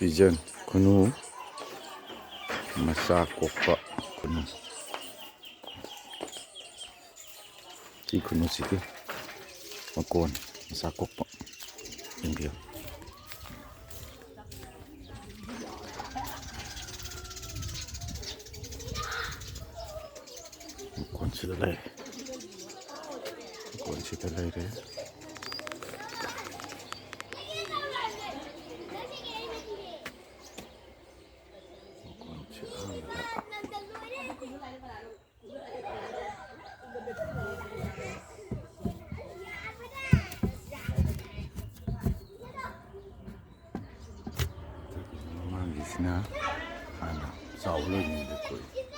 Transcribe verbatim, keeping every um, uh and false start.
Pigeon, ꯈꯨꯅꯨ ꯃꯆꯥ ꯀꯣꯛꯄ ꯈꯨꯅꯨ꯫ ꯁꯤ ꯈꯨꯅꯨꯁꯤꯒꯤ ꯃꯀꯣꯟ ꯃꯆꯥ ꯀꯣꯛꯄ꯫ ꯌꯦꯡꯕꯤꯌꯨ꯫ ꯃꯀꯣꯟꯁꯤꯗ ꯂꯩꯔꯦ꯫ ꯃꯀꯣꯟꯁꯤꯗ ꯂꯩꯔꯦ꯫ ꯃꯀꯣꯟꯁꯤ ꯑꯍꯥꯟꯕꯗ ꯃꯃꯥꯡꯒꯤꯁꯤꯅ ꯍꯥꯟꯅ ꯆꯥꯎꯕ ꯂꯣꯏꯅꯤꯡꯕ ꯊꯣꯛꯏ꯫